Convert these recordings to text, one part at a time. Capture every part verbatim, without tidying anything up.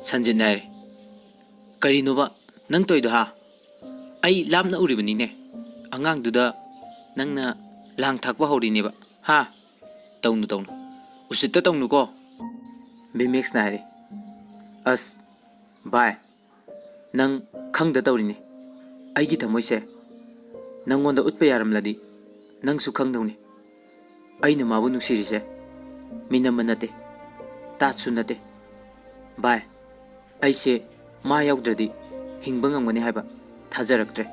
ꯁꯟꯖꯤꯠꯅ ꯍꯥꯏꯔꯦ, "ꯀꯔꯤꯅꯣꯕ ꯅꯪ ꯇꯧꯔꯤꯗꯣ, ꯍꯥ? ꯑꯩ ꯂꯥꯞꯅ ꯎꯔꯤꯕꯅꯤꯅꯦ꯫ ꯑꯉꯥꯡꯗꯨꯗ ꯅꯪꯅ ꯂꯥꯡ ꯊꯥꯛꯄ ꯍꯧꯔꯤꯅꯦꯕ, ꯍꯥ? ꯇꯧꯅꯨ, ꯇꯧꯅꯨ꯫ ꯎꯁꯤꯠꯇ ꯇꯧꯅꯨꯀꯣ꯫" ꯕꯤꯃꯦꯛꯁꯅ ꯍꯥꯏꯔꯦ, "ꯑꯁ, ꯚꯥꯏ, ꯅꯪ ꯈꯪꯗ ꯇꯧꯔꯤꯅꯦ꯫ ꯑꯩꯒꯤ ꯊꯃꯣꯏꯁꯦ ꯅꯪꯉꯣꯟꯗ ꯎꯠꯄ ꯌꯥꯔꯝꯂꯗꯤ ꯅꯪꯁꯨ ꯈꯪꯗꯧꯅꯤ꯫ ꯑꯩꯅ ꯃꯥꯕꯨ ꯅꯨꯡꯁꯤꯔꯤꯁꯦ ꯃꯤꯅꯝꯕ ꯅꯠꯇꯦ, ꯇꯥꯠꯁꯨ ꯅꯠꯇꯦ꯫ ꯚꯥꯏ, ꯑꯩꯁꯦ ꯃꯥ ꯌꯥꯎꯗ꯭ꯔꯗꯤ ꯍꯤꯡꯕ ꯉꯝꯒꯅꯤ ꯍꯥꯏꯕ ꯊꯥꯖꯔꯛꯇ꯭ꯔꯦ꯫"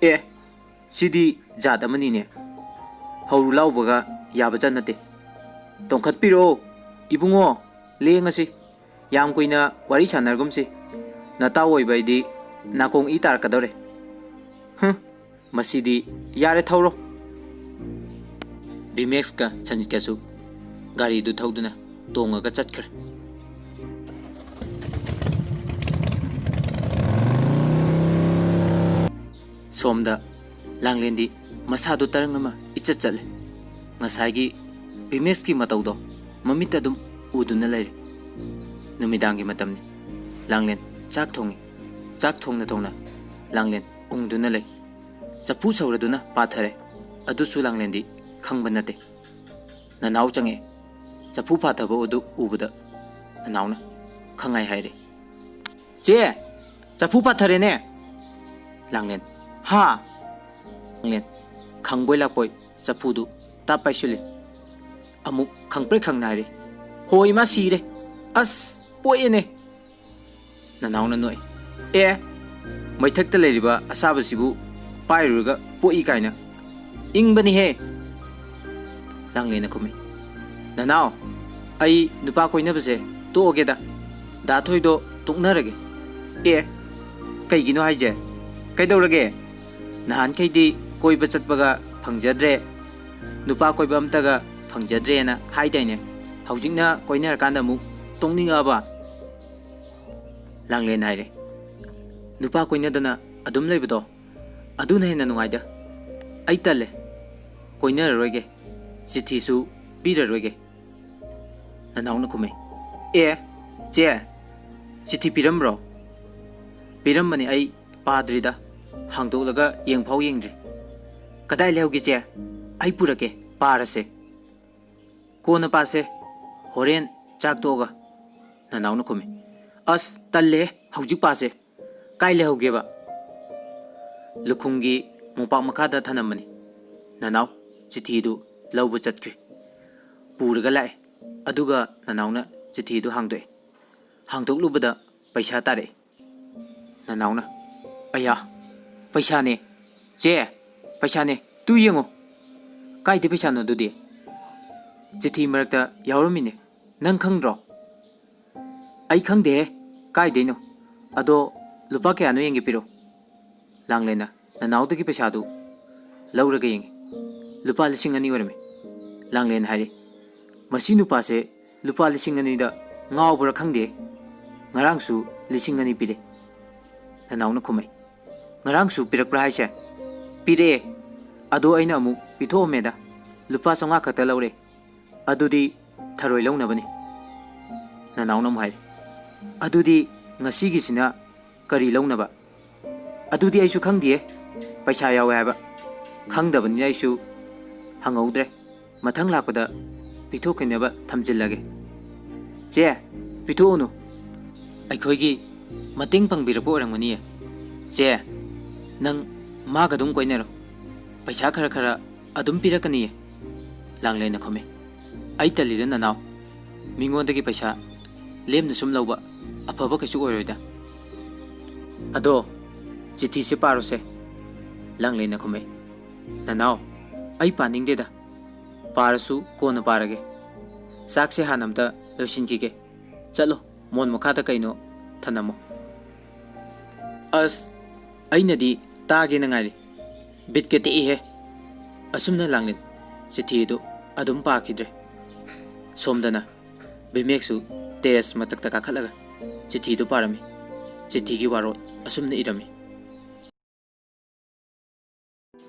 "ꯑꯦ, ꯁꯤꯗꯤ ꯖꯥꯠ ꯑꯃꯅꯤꯅꯦ꯫ ꯍꯧꯔꯨ ꯂꯥꯎꯕꯒ ꯌꯥꯕꯖꯥꯠ ꯅꯠꯇꯦ꯫ ꯇꯣꯡꯈꯠꯄꯤꯔꯛꯑꯣ, ꯏꯕꯨꯡꯉꯣ, ꯂꯦꯡꯉꯁꯤ꯫ ꯌꯥꯝ ꯀꯨꯏꯅ ꯋꯥꯔꯤ ꯁꯥꯟꯅꯔꯒꯨꯝꯁꯤ꯫ ꯅꯇꯥꯎ ꯑꯣꯏꯕ ꯑꯩꯗꯤ ꯅꯥꯀꯣꯡ ꯏ ꯇꯥꯔꯛꯀꯗꯧꯔꯦ꯫ ꯍꯨꯝ, ꯃꯁꯤꯗꯤ ꯌꯥꯔꯦ, ꯊꯧꯔꯣ꯫" ꯕꯤꯃꯦꯛꯁꯀ ꯁꯟꯖꯤꯠꯀꯁꯨ ꯒꯥꯔꯤꯗꯨ ꯊꯧꯗꯨꯅ ꯇꯣꯡꯉꯒ ꯆꯠꯈ꯭ꯔꯦ꯫ ꯁꯣꯝꯗ ꯂꯥꯡꯂꯦꯟꯗꯤ ꯃꯁꯥꯗꯣ ꯇꯔꯪ ꯑꯃ ꯏꯆꯠ ꯆꯠꯂꯦ꯫ ꯉꯁꯥꯏꯒꯤ ꯕꯤꯃꯦꯛꯁꯀꯤ ꯃꯇꯧꯗꯣ ꯃꯃꯤꯠꯇ ꯑꯗꯨꯝ ꯎꯗꯨꯅ ꯂꯩꯔꯦ꯫ ꯅꯨꯃꯤꯗꯥꯡꯒꯤ ꯃꯇꯝꯅꯤ꯫ ꯂꯥꯡꯂꯦꯟ ꯆꯥꯛ ꯊꯣꯡꯉꯤ꯫ ꯆꯥꯛ ꯊꯣꯡꯅ ꯊꯣꯡꯅ ꯂꯥꯡꯂꯦꯟ ꯎꯪꯗꯨꯅ ꯂꯩ꯫ ꯆꯐꯨ ꯁꯧꯔꯗꯨꯅ ꯄꯥꯊꯔꯦ꯫ ꯑꯗꯨꯁꯨ ꯂꯥꯡꯂꯦꯟꯗꯤ ꯈꯪꯕ ꯅꯠꯇꯦ꯫ ꯅꯅꯥꯎ ꯆꯪꯉꯛꯑꯦ꯫ ꯆꯐꯨ ꯄꯥꯊꯕ ꯑꯗꯨ ꯎꯕꯗ ꯅꯅꯥꯎꯅ ꯈꯪꯉꯥꯏ ꯍꯥꯏꯔꯦ꯫ "ꯆꯦ, ꯆꯐꯨ ꯄꯥꯊꯔꯦꯅꯦ!" ꯂꯥꯡꯂꯦꯟ, "ꯍꯥ?" ꯂꯥꯡꯂꯦꯟ ꯈꯪꯕꯣꯏ ꯂꯥꯛꯄꯣꯏ ꯆꯐꯨꯗꯨ ꯇꯥꯞ ꯄꯥꯏꯁꯤꯜꯂꯤ꯫ ꯑꯃꯨꯛ ꯈꯪꯄ꯭ꯔꯦꯛ ꯈꯪꯅ ꯍꯥꯏꯔꯦ, "ꯍꯣ ꯏꯃꯥ, ꯁꯤꯔꯦ! ꯑꯁ, ꯄꯣꯛꯑꯦꯅꯦ!" ꯅꯅꯥꯎꯅ ꯅꯣꯛꯑꯦ꯫ "ꯑꯦ, ꯃꯩꯊꯛꯇ ꯂꯩꯔꯤꯕ ꯑꯁꯥꯕꯁꯤꯕꯨ ꯄꯥꯏꯔꯨꯔꯒ ꯄꯣꯛꯏ ꯀꯥꯏꯅ? ꯏꯪꯕꯅꯤꯍꯦ!" ꯂꯥꯡꯂꯦꯟꯅ ꯈꯨꯝꯃꯤ, "ꯅꯅꯥꯎ, ꯑꯩ ꯅꯨꯄꯥ ꯀꯣꯏꯅꯕꯁꯦ ꯇꯣꯛꯑꯒꯦꯗ꯫ ꯗꯥ ꯊꯣꯏꯗꯣ ꯇꯣꯛꯅꯔꯒꯦ꯫" "ꯑꯦ, ꯀꯩꯒꯤꯅꯣ ꯍꯥꯏꯁꯦ? ꯀꯩꯗꯧꯔꯒꯦ? ꯅꯍꯥꯟꯈꯩꯗꯤ ꯀꯣꯏꯕ ꯆꯠꯄꯒ ꯐꯪꯖꯗ꯭ꯔꯦ, ꯅꯨꯄꯥ ꯀꯣꯏꯕ ꯑꯝꯇꯒ ꯐꯪꯖꯗ꯭ꯔꯦꯅ ꯍꯥꯏꯗꯥꯏꯅꯦ? ꯍꯧꯖꯤꯛꯅ ꯀꯣꯏꯅꯔꯀꯥꯟꯗ ꯑꯃꯨꯛ ꯇꯣꯛꯅꯤꯡꯉꯛꯑꯕ?" ꯂꯥꯡꯂꯦꯟ ꯍꯥꯏꯔꯦ, "ꯅꯨꯄꯥ ꯀꯣꯏꯅꯗꯅ ꯑꯗꯨꯝ ꯂꯩꯕꯗꯣ, ꯑꯗꯨꯅ ꯍꯦꯟꯅ ꯅꯨꯡꯉꯥꯏꯗ꯫ ꯑꯩ ꯇꯜꯂꯦ, ꯀꯣꯏꯅꯔꯔꯣꯏꯒꯦ, ꯆꯤꯊꯤꯁꯨ ꯄꯤꯔꯔꯣꯏꯒꯦ꯫" ꯅꯅꯥꯎꯅ ꯈꯨꯝꯃꯦ, "ꯑꯦ, ꯆꯦ, ꯆꯤꯊꯤ ꯄꯤꯔꯝꯕ꯭ꯔꯣ?" "ꯄꯤꯔꯝꯕꯅꯤ, ꯑꯩ ꯄꯥꯗ꯭ꯔꯤꯗ, ꯍꯥꯡꯗꯣꯛꯂꯒ ꯌꯦꯡꯐꯥꯎ ꯌꯦꯡꯗ꯭ꯔꯤ꯫" "ꯀꯗꯥꯏ ꯂꯩꯍꯧꯒꯦ ꯆꯦ? ꯑꯩ ꯄꯨꯔꯛꯀꯦ, ꯄꯥꯔꯁꯦ꯫" "ꯀꯣꯟꯅ ꯄꯥꯁꯦ, ꯍꯣꯔꯦꯟ ꯆꯥꯛ ꯇꯣꯛꯑꯒ꯫" ꯅꯅꯥꯎꯅ ꯈꯨꯝꯃꯤ, "ꯑꯁ, ꯇꯜꯂꯦ, ꯍꯧꯖꯤꯛ ꯄꯥꯁꯦ꯫" "ꯀꯥꯏ ꯂꯩꯍꯧꯒꯦꯕ?" "ꯂꯨꯈꯨꯝꯒꯤ ꯃꯣꯝꯄꯥꯛ ꯃꯈꯥꯗ ꯊꯅꯝꯕꯅꯤ꯫" ꯅꯅꯥꯎ ꯆꯤꯊꯤꯗꯨ ꯂꯧꯕ ꯆꯠꯈ꯭ꯔꯦ꯫ ꯄꯨꯔꯒ ꯂꯥꯛꯑꯦ꯫ ꯑꯗꯨꯒ ꯅꯅꯥꯎꯅ ꯆꯤꯊꯤꯗꯨ ꯍꯥꯡꯗꯣꯛꯑꯦ꯫ ꯍꯥꯡꯗꯣꯛꯂꯨꯕꯗ ꯄꯩꯁꯥ ꯇꯥꯔꯛꯑꯦ꯫ ꯅꯅꯥꯎꯅ, "ꯑꯌꯥ, ꯄꯩꯁꯥꯅꯦ꯫ ꯆꯦ, ꯄꯩꯁꯥꯅꯦ꯫ ꯇꯨ ꯌꯦꯡꯉꯣ꯫" "ꯀꯥꯏꯗꯩ ꯄꯩꯁꯥꯅꯣ ꯑꯗꯨꯗꯤ?" "ꯆꯤꯊꯤ ꯃꯔꯛꯇ ꯌꯥꯎꯔꯝꯃꯤꯅꯦ꯫ ꯅꯪ ꯈꯪꯗ꯭ꯔꯣ?" "ꯑꯩ ꯈꯪꯗꯦꯍꯦ꯫ ꯀꯥꯏꯗꯩꯅꯣ? ꯑꯗꯣ ꯂꯨꯄꯥ ꯀꯌꯥꯅꯣ ꯌꯦꯡꯒꯦ, ꯄꯤꯔꯣ꯫" ꯂꯥꯡꯂꯦꯟꯅ ꯅꯅꯥꯎꯗꯒꯤ ꯄꯩꯁꯥꯗꯨ ꯂꯧꯔꯒ ꯌꯦꯡꯉꯤ꯫ ꯂꯨꯄꯥ ꯂꯤꯁꯤꯡ ꯑꯅꯤ ꯑꯣꯏꯔꯝꯃꯤ꯫ ꯂꯥꯡꯂꯦꯟ ꯍꯥꯏꯔꯤ, "ꯃꯁꯤ ꯅꯨꯄꯥꯁꯦ ꯂꯨꯄꯥ ꯂꯤꯁꯤꯡ ꯑꯅꯤꯗ ꯉꯥꯎꯕ꯭ꯔꯥ ꯈꯪꯗꯦ꯫ ꯉꯔꯥꯡꯁꯨ ꯂꯤꯁꯤꯡ ꯑꯅꯤ ꯄꯤꯔꯦ꯫" ꯅꯅꯥꯎꯅ ꯈꯨꯝꯃꯩ, "ꯉꯔꯥꯡꯁꯨ ꯄꯤꯔꯛꯄ꯭ꯔꯥ ꯍꯥꯏꯁꯦ?" "ꯄꯤꯔꯛꯑꯦ꯫ ꯑꯗꯣ ꯑꯩꯅ ꯑꯃꯨꯛ ꯄꯤꯊꯣꯛꯑꯝꯃꯦꯗ꯫ ꯂꯨꯄꯥ ꯆꯥꯝꯃꯉꯥ ꯈꯛꯇ ꯂꯧꯔꯦ꯫ ꯑꯗꯨꯗꯤ ꯊꯔꯣꯏ ꯂꯧꯅꯕꯅꯤ꯫" ꯅꯅꯥꯎꯅ ꯑꯃꯨꯛ ꯍꯥꯏꯔꯦ, "ꯑꯗꯨꯗꯤ ꯉꯁꯤꯒꯤꯁꯤꯅ ꯀꯔꯤ ꯂꯧꯅꯕ?" "ꯑꯗꯨꯗꯤ ꯑꯩꯁꯨ ꯈꯪꯗꯤꯌꯦ꯫ ꯄꯩꯁꯥ ꯌꯥꯎꯋꯦ ꯍꯥꯏꯕ꯫ ꯈꯪꯗꯕꯅꯤꯅ ꯑꯩꯁꯨ ꯍꯪꯍꯧꯗ꯭ꯔꯦ꯫ ꯃꯊꯪ ꯂꯥꯛꯄꯗ ꯄꯤꯊꯣꯛꯈꯤꯅꯕ ꯊꯝꯖꯤꯜꯂꯒꯦ꯫" "ꯆꯦ, ꯄꯤꯊꯣꯛꯎꯅꯨ꯫ ꯑꯩꯈꯣꯏꯒꯤ ꯃꯇꯦꯡ ꯄꯥꯡꯕꯤꯔꯛꯄ ꯑꯣꯏꯔꯝꯒꯅꯤꯌꯦ꯫ ꯆꯦ, ꯅꯪ ꯃꯥꯒ ꯑꯗꯨꯝ ꯀꯣꯏꯅꯔꯣ꯫ ꯄꯩꯁꯥ ꯈꯔ ꯈꯔ ꯑꯗꯨꯝ ꯄꯤꯔꯛꯀꯅꯤꯌꯦ꯫" ꯂꯥꯡꯂꯦꯟꯅ ꯈꯨꯝꯃꯤ, "ꯑꯩ ꯇꯜꯂꯤꯗ ꯅꯅꯥꯎ꯫ ꯃꯤꯉꯣꯟꯗꯒꯤ ꯄꯩꯁꯥ ꯂꯦꯝꯅ ꯁꯨꯝ ꯂꯧꯕ ꯑꯐꯕ ꯀꯩꯁꯨ ꯑꯣꯏꯔꯣꯏꯗ꯫" "ꯑꯗꯣ ꯆꯤꯊꯤꯁꯦ ꯄꯥꯔꯣꯁꯦ꯫" ꯂꯥꯡꯂꯦꯟꯅ ꯈꯨꯝꯃꯦ, "ꯅꯅꯥꯎ, ꯑꯩ ꯄꯥꯅꯤꯡꯗꯦꯗ꯫ ꯄꯥꯔꯁꯨ ꯀꯣꯟꯅ ꯄꯥꯔꯒꯦ꯫ ꯆꯥꯛꯁꯦ ꯍꯥꯟꯅ ꯑꯝꯇ ꯂꯣꯏꯁꯤꯟꯈꯤꯒꯦ꯫ ꯆꯠꯂꯣ, ꯃꯣꯟ ꯃꯈꯥꯗ ꯀꯩꯅꯣ ꯊꯅꯝꯃꯣ꯫ ꯑꯁ, ꯑꯩꯅꯗꯤ ꯇꯥꯒꯦꯅ ꯉꯥꯏꯔꯤ꯫ ꯕꯤꯠꯀ ꯇꯦꯛꯏꯍꯦ꯫ ꯑꯁꯨꯝꯅ ꯂꯥꯡꯂꯦꯟ ꯆꯤꯊꯤ ꯑꯗꯨ ꯑꯗꯨꯝ ꯄꯥꯈꯤꯗ꯭ꯔꯦ꯫ ꯁꯣꯝꯗꯅ ꯕꯤꯃꯦꯛꯁꯨ terrace ꯃꯊꯛꯇ ꯀꯥꯈꯠꯂꯒ ꯆꯤꯊꯤꯗꯨ ꯄꯥꯔꯝꯃꯤ꯫ ꯆꯤꯊꯤꯒꯤ ꯋꯥꯔꯣꯜ ꯑꯁꯨꯝꯅ ꯏꯔꯝꯃꯤ꯫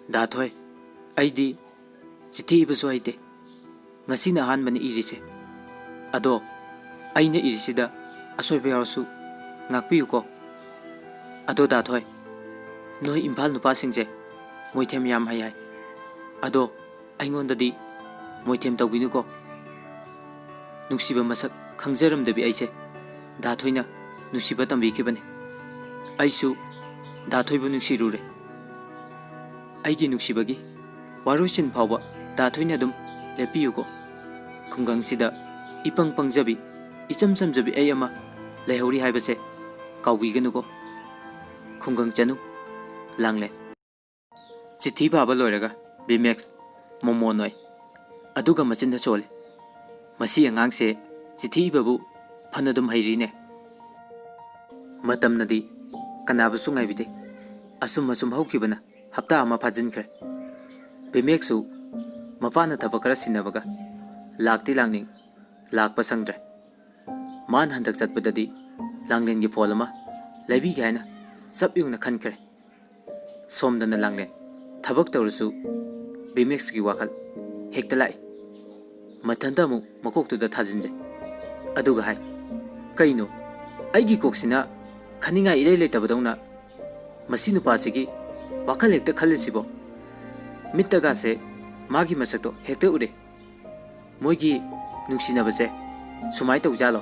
ꯗꯥ ꯊꯣꯏ, ꯑꯩꯗꯤ ꯆꯤꯊꯤ ꯏꯕꯁꯨ ꯍꯩꯇꯦ꯫ ꯉꯁꯤꯅ ꯑꯍꯥꯟꯕꯅꯤ ꯏꯔꯤꯁꯦ꯫ ꯑꯗꯣ ꯑꯩꯅ ꯏꯔꯤꯁꯤꯗ ꯑꯁꯣꯏꯕ ꯌꯥꯎꯔꯁꯨ ꯉꯥꯛꯄꯤꯌꯨꯀꯣ꯫ ꯑꯗꯣ ꯗꯥ ꯊꯣꯏ, ꯅꯣꯏ ꯏꯝꯐꯥꯜ ꯅꯨꯄꯥꯁꯤꯡꯁꯦ ꯃꯣꯏꯊꯦꯝ ꯌꯥꯝ ꯍꯩ ꯍꯥꯏ꯫ ꯑꯗꯣ ꯑꯩꯉꯣꯟꯗꯗꯤ ꯃꯣꯏꯊꯦꯝ ꯇꯧꯕꯤꯅꯨꯀꯣ꯫ ꯅꯨꯡꯁꯤꯕ ꯃꯁꯛ ꯈꯪꯖꯔꯝꯗꯕꯤ ꯑꯩꯁꯦ ꯗꯥ ꯊꯣꯏꯅ ꯅꯨꯡꯁꯤꯕ ꯇꯝꯕꯤꯈꯤꯕꯅꯤ꯫ ꯑꯩꯁꯨ ꯗꯥ ꯊꯣꯏꯕꯨ ꯅꯨꯡꯁꯤꯔꯨꯔꯦ꯫ ꯑꯩꯒꯤ ꯅꯨꯡꯁꯤꯕꯒꯤ ꯋꯥꯔꯣꯏꯁꯤꯟ ꯐꯥꯎꯕ ꯗꯥ ꯊꯣꯏꯅ ꯑꯗꯨꯝ ꯂꯦꯞꯄꯤꯌꯨꯀꯣ꯫ ꯈꯨꯡꯒꯪꯁꯤꯗ ꯏꯄꯪ ꯄꯪꯖꯕꯤ, ꯏꯆꯝ ꯆꯝꯖꯕꯤ ꯑꯩ ꯑꯃ ꯂꯩꯍꯧꯔꯤ ꯍꯥꯏꯕꯁꯦ ꯀꯥꯎꯕꯤꯒꯅꯨꯀꯣ꯫ ꯈꯨꯡꯒꯪ ꯆꯅꯨ, ꯂꯥꯡꯂꯦꯟ꯫ ꯆꯤꯊꯤ ꯄꯥꯕ ꯂꯣꯏꯔꯒ ꯕꯤꯃꯦꯛꯁ ꯃꯣꯃꯣꯟ ꯅꯣꯛꯏ꯫ ꯑꯗꯨꯒ ꯃꯆꯤꯟꯗ ꯁꯣꯜꯂꯤ꯫ "ꯃꯁꯤ ꯑꯉꯥꯡꯁꯦ ꯆꯤꯊꯤ ꯏꯕꯕꯨ ꯐꯅ ꯑꯗꯨꯝ ꯍꯩꯔꯤꯅꯦ꯫" ꯃꯇꯝꯅꯗꯤ ꯀꯅꯥꯕꯨꯁꯨ ꯉꯥꯏꯕꯤꯗꯦ꯫ ꯑꯁꯨꯝ ꯑꯁꯨꯝ ꯍꯧꯈꯤꯕꯅ ꯍꯞꯇꯥ ꯑꯃ ꯐꯥꯖꯤꯟꯈ꯭ꯔꯦ꯫ ꯕꯤꯃꯦꯛꯁꯨ ꯃꯄꯥꯅ ꯊꯕꯛ ꯈꯔ ꯁꯤꯟꯅꯕꯒ ꯂꯥꯛꯇꯤ ꯂꯥꯛꯅꯤꯡ, ꯂꯥꯛꯄ ꯁꯪꯗ꯭ꯔꯦ꯫ ꯃꯥꯅ ꯍꯟꯗꯛ ꯆꯠꯄꯗꯗꯤ ꯂꯥꯡꯂꯦꯟꯒꯤ ꯐꯣꯟ ꯑꯃ ꯂꯩꯕꯤꯒꯦ ꯍꯥꯏꯅ ꯆꯞ ꯌꯨꯡꯅ ꯈꯟꯈ꯭ꯔꯦ꯫ ꯁꯣꯝꯗꯅ ꯂꯥꯡꯂꯦꯟ ꯊꯕꯛ ꯇꯧꯔꯁꯨ ꯕꯤꯃꯦꯛꯁꯀꯤ ꯋꯥꯈꯜ ꯍꯦꯛꯇ ꯂꯥꯛꯏ꯫ ꯃꯊꯟꯇ ꯑꯃꯨꯛ ꯃꯀꯣꯛꯇꯨꯗ ꯊꯥꯖꯤꯟꯖꯩ꯫ ꯑꯗꯨꯒ ꯍꯥꯏ, "ꯀꯩꯅꯣ, ꯑꯩꯒꯤ ꯀꯣꯛꯁꯤꯅ ꯈꯟꯅꯤꯡꯉꯥꯏ ꯏꯔꯩ ꯂꯩꯇꯕꯗꯧꯅ ꯃꯁꯤ ꯅꯨꯄꯥꯁꯤꯒꯤ ꯋꯥꯈꯜ ꯍꯦꯛꯇ ꯈꯜꯂꯤꯁꯤꯕꯣ? ꯃꯤꯠꯇꯒꯥꯁꯦ ꯃꯥꯒꯤ ꯃꯁꯛꯇꯣ ꯍꯦꯛꯇ ꯎꯔꯦ꯫ ꯃꯣꯏꯒꯤ ꯅꯨꯡꯁꯤꯅꯕꯁꯦ ꯁꯨꯃꯥꯏꯅ ꯇꯧꯖꯥꯠꯂꯣ?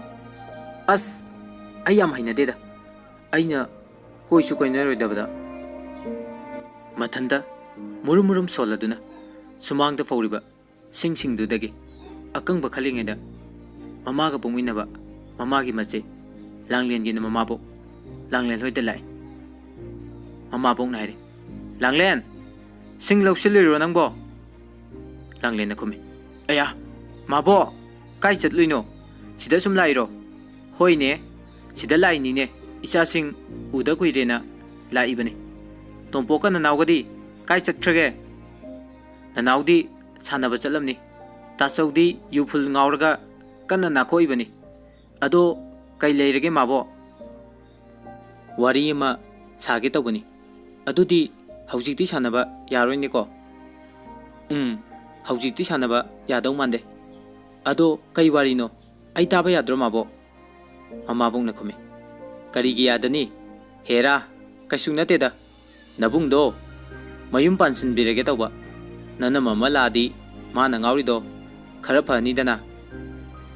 ꯑꯁ, ꯑꯩ ꯌꯥꯝ ꯍꯩꯅꯗꯦꯗ꯫ ꯑꯩꯅ ꯀꯣꯏꯁꯨ ꯀꯣꯏꯅꯔꯣꯏꯗꯕꯗ꯫" ꯃꯊꯟꯇ ꯃꯨꯔꯨꯝ ꯃꯨꯔꯨꯝ ꯁꯣꯜꯂꯗꯨꯅ ꯁꯨꯃꯥꯡꯗ ꯐꯧꯔꯤꯕ ꯁꯤꯡꯁꯤꯡꯗꯨꯗꯒꯤ ꯑꯀꯪꯕ ꯈꯜꯂꯤꯉꯩꯗ ꯃꯃꯥꯒ ꯄꯣꯛꯃꯤꯟꯅꯕ ꯃꯃꯥꯒꯤ ꯃꯆꯦ ꯂꯥꯡꯂꯦꯟꯒꯤꯅ ꯃꯃꯥꯕꯣꯛ ꯂꯥꯡꯂꯦꯟ ꯍꯣꯏꯗ ꯂꯥꯛꯏ꯫ ꯃꯃꯥꯕꯣꯛꯅ ꯍꯥꯏꯔꯤ, "ꯂꯥꯡꯂꯦꯟ, ꯁꯤꯡ ꯂꯧꯁꯤꯜꯂꯨꯏꯔꯣ ꯅꯪꯕꯣ?" ꯂꯥꯡꯂꯦꯟꯅ ꯈꯨꯝꯃꯤ, ꯑꯌꯥ, ꯃꯥꯕꯣꯛ, ꯀꯥꯏ ꯆꯠꯂꯨꯏꯅꯣ? ꯁꯤꯗ ꯁꯨꯝ ꯂꯥꯛꯏꯔꯣ? ꯍꯣꯏꯅꯦ, ꯁꯤꯗ ꯂꯥꯛꯏꯅꯤꯅꯦ, ꯏꯆꯥꯁꯤꯡ ꯎꯗ ꯀꯨꯏꯔꯦꯅ ꯂꯥꯛꯏꯕꯅꯤ꯫ ꯇꯣꯝꯄꯣꯛꯀ ꯅꯅꯥꯎꯒꯗꯤ ꯀꯥꯏ ꯆꯠꯈ꯭ꯔꯒꯦ? ꯅꯅꯥꯎꯗꯤ ꯁꯥꯟꯅꯕ ꯆꯠꯂꯝꯅꯤ, ꯇꯥꯆꯧꯗꯤ ꯌꯨ ꯐꯨꯜ ꯉꯥꯎꯔꯒ ꯀꯟꯅ ꯅꯥꯈꯣꯛꯏꯕꯅꯤ꯫ ꯑꯗꯣ ꯀꯩ ꯂꯩꯔꯒꯦ ꯃꯥꯕꯣꯛ? ꯋꯥꯔꯤ ꯑꯃ ꯁꯥꯒꯦ ꯇꯧꯕꯅꯤ꯫ ꯑꯗꯨꯗꯤ ꯍꯧꯖꯤꯛꯇꯤ ꯁꯥꯟꯅꯕ ꯌꯥꯔꯣꯏꯅꯦꯀꯣ? ꯎꯝ, ꯍꯧꯖꯤꯛꯇꯤ ꯁꯥꯟꯅꯕ ꯌꯥꯗꯧ ꯃꯥꯟꯗꯦ꯫ ꯑꯗꯣ ꯀꯩ ꯋꯥꯔꯤꯅꯣ? ꯑꯩ ꯇꯥꯕ ꯌꯥꯗ꯭ꯔꯣ ꯃꯥꯕꯣꯛ? ꯃꯃꯥꯕꯣꯛꯅ ꯈꯨꯝꯃꯤ꯫ ꯀꯔꯤꯒꯤ ꯌꯥꯗꯅꯤ? ꯍꯦꯔꯥ, ꯀꯩꯁꯨ ꯅꯠꯇꯦꯗ꯫ ꯅꯕꯨꯡꯗꯣ ꯃꯌꯨꯝ ꯄꯥꯟꯁꯤꯟꯕꯤꯔꯒꯦ ꯇꯧꯕ꯫ ꯅꯅꯝꯃ ꯑꯃ ꯂꯥꯛꯑꯗꯤ ꯃꯥꯅ ꯉꯥꯎꯔꯤꯗꯣ ꯈꯔ ꯐꯅꯤꯗꯅ꯫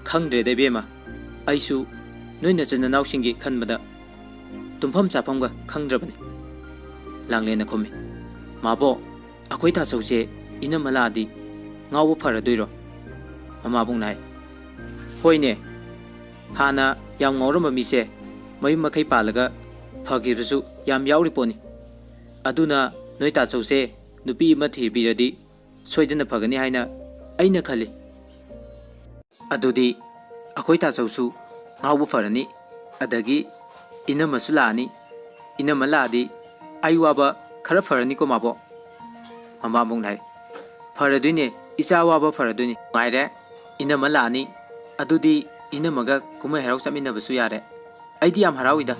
ꯈꯪꯗ꯭ꯔꯦꯗ ꯏꯕꯦꯝꯃ, ꯑꯩꯁꯨ ꯅꯣꯏ ꯅꯆꯤꯟ ꯅꯅꯥꯎꯁꯤꯡꯒꯤ ꯈꯟꯕꯗ ꯇꯨꯝꯐꯝ ꯆꯥꯐꯝꯒ ꯈꯪꯗ꯭ꯔꯕꯅꯤ꯫ ꯂꯥꯡꯂꯦꯟꯅ ꯈꯨꯝꯃꯤ꯫ ꯃꯥꯕꯣꯛ, ꯑꯩꯈꯣꯏ ꯇꯥꯆꯧꯁꯦ ꯏꯅꯝꯃ ꯂꯥꯛꯑꯗꯤ ꯉꯥꯎꯕ ꯐꯔꯗꯣꯏꯔꯣ? ꯃꯃꯥꯕꯣꯛꯅ ꯍꯥꯏ꯫ ꯍꯣꯏꯅꯦ, ꯍꯥꯟꯅ ꯌꯥꯝ ꯉꯥꯎꯔꯝꯕ ꯃꯤꯁꯦ ꯃꯌꯨꯝ ꯃꯀꯩ ꯄꯥꯜꯂꯒ ꯐꯈꯤꯕꯁꯨ ꯌꯥꯝ ꯌꯥꯎꯔꯤ ꯄꯣꯠꯅꯤ꯫ ꯑꯗꯨꯅ ꯅꯣꯏ ꯇꯥꯆꯧꯁꯦ ꯅꯨꯄꯤ ꯑꯃ ꯊꯤꯕꯤꯔꯗꯤ ꯁꯣꯏꯗꯅ ꯐꯒꯅꯤ ꯍꯥꯏꯅ ꯑꯩꯅ ꯈꯜꯂꯤ꯫ ꯑꯗꯨꯗꯤ ꯑꯩꯈꯣꯏ ꯇꯥꯆꯧꯁꯨ ꯉꯥꯎꯕ ꯐꯔꯅꯤ, ꯑꯗꯒꯤ ꯏꯅꯝꯃꯁꯨ ꯂꯥꯛꯑꯅꯤ꯫ ꯏꯅꯝꯃ ꯂꯥꯛꯑꯗꯤ ꯑꯩ ꯋꯥꯕ ꯈꯔ ꯐꯔꯅꯤꯀꯣ ꯃꯥꯕꯣꯛ? ꯃꯃꯥꯕꯣꯛꯅ ꯍꯥꯏ꯫ ꯐꯔꯗꯣꯏꯅꯦ, ꯏꯆꯥ ꯋꯥꯕ ꯐꯔꯗꯣꯏꯅꯦ꯫ ꯅꯨꯡꯉꯥꯏꯔꯦ, ꯏꯅꯝꯃ ꯂꯥꯛꯑꯅꯤ꯫ ꯑꯗꯨꯗꯤ ꯏꯅꯝꯃꯒ ꯀꯨꯝꯍꯩ ꯍꯔꯥꯎ ꯆꯠꯃꯤꯟꯅꯕꯁꯨ ꯌꯥꯔꯦ꯫ ꯑꯩꯗꯤ ꯌꯥꯝ ꯍꯔꯥꯎꯏꯗ꯫